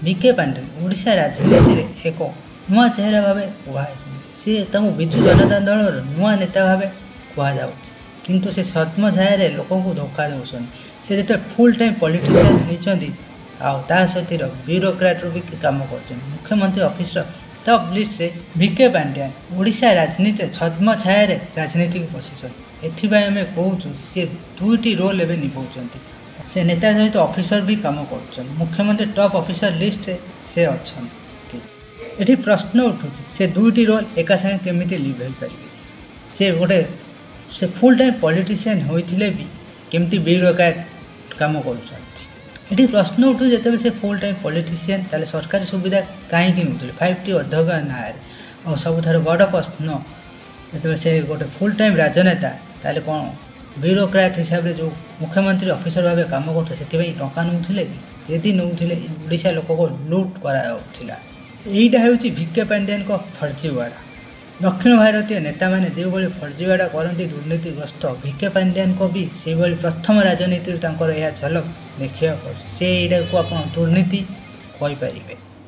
V K Pandian Odisha ରାଜନୀତିରେ ଏକ ନୂଆ ଚେହେରା ଭାବେ ଉଭା ହେଇଛନ୍ତି। ସିଏ ତାଙ୍କୁ ବିଜୁ ଜନତା ଦଳର ନୂଆ ନେତା ଭାବେ କୁହାଯାଉଛି, କିନ୍ତୁ ସେ ଛଦ୍ମ ଛାୟାରେ ଲୋକଙ୍କୁ ଧୋକା ଦେଉଛନ୍ତି। ସେ ଯେତେବେଳେ ଫୁଲ୍ ଟାଇମ୍ ପଲିଟିସିଆନ୍ ହେଇଛନ୍ତି ଆଉ ତା ସହିତ ବ୍ୟୁରୋକ୍ରାଟରୁ ବି କାମ କରୁଛନ୍ତି। ମୁଖ୍ୟମନ୍ତ୍ରୀ ଅଫିସର ଟପ୍ ଲିଷ୍ଟରେ ଭିକେ ପାଣ୍ଡିଆନ ଓଡ଼ିଶା ରାଜନୀତିରେ ଛଦ୍ମ ଛାୟାରେ ରାଜନୀତିକୁ ପଶିଛନ୍ତି। ଏଥିପାଇଁ ଆମେ କହୁଛୁ, ସିଏ ଦୁଇଟି ରୋଲ୍ ଏବେ ନିଭାଉଛନ୍ତି। ସେ ନେତା ସହିତ ଅଫିସର ବି କାମ କରୁଛନ୍ତି। ମୁଖ୍ୟମନ୍ତ୍ରୀ ଟପ୍ ଅଫିସର ଲିଷ୍ଟରେ ସେ ଅଛନ୍ତି। ଏଠି ପ୍ରଶ୍ନ ଉଠୁଛି, ସେ ଦୁଇଟି ରୋଲ୍ ଏକା ସାଙ୍ଗେ କେମିତି ଲିଭେଇ ପାରିବେ? ସେ ଗୋଟେ ସେ ଫୁଲ୍ ଟାଇମ୍ ପଲିଟିସିଆନ୍ ହୋଇଥିଲେ ବି କେମିତି ବ୍ୟୁରୋକ୍ରାଟ୍ କାମ କରୁଛନ୍ତି? ଏଠି ପ୍ରଶ୍ନ ଉଠୁଛି, ଯେତେବେଳେ ସେ ଫୁଲ୍ ଟାଇମ୍ ପଲିଟିସିଆନ୍, ତାହେଲେ ସରକାରୀ ସୁବିଧା କାହିଁକି ନେଉଥିଲେ 5ଟି ଅଧ୍ୟକ୍ଷ ନାଁରେ? ଆଉ ସବୁଠାରୁ ବଡ଼ ପ୍ରଶ୍ନ, ଯେତେବେଳେ ସେ ଗୋଟେ ଫୁଲ୍ ଟାଇମ୍ ରାଜନେତା, ତାହେଲେ କ'ଣ ବ୍ୟୁରୋକ୍ରାଟ୍ ହିସାବରେ ଯେଉଁ ମୁଖ୍ୟମନ୍ତ୍ରୀ ଅଫିସର ଭାବେ କାମ କରୁଥିଲେ, ସେଥିପାଇଁ ଟଙ୍କା ନେଉଥିଲେ କି? ଯଦି ନେଉଥିଲେ, ଓଡ଼ିଶା ଲୋକକୁ ଲୁଟ୍ କରାଯାଉଥିଲା। ଏଇଟା ହେଉଛି ଭିକେ ପାଣ୍ଡିଆନଙ୍କ ଫର୍ଜିୱାଡ଼ା। ଦକ୍ଷିଣ ଭାରତୀୟ ନେତାମାନେ ଯେଉଁଭଳି ଫର୍ଜିୱାଡ଼ା କରନ୍ତି, ଦୁର୍ନୀତିଗ୍ରସ୍ତ, ଭିକେ ପାଣ୍ଡିଆନଙ୍କ ବି ସେଇଭଳି ପ୍ରଥମ ରାଜନୀତିରୁ ତାଙ୍କର ଏହା ଝଲକ ଦେଖିବାକୁ ପଡ଼ୁଛି। ସେ ଏଇଟାକୁ ଆପଣ ଦୁର୍ନୀତି କହିପାରିବେ।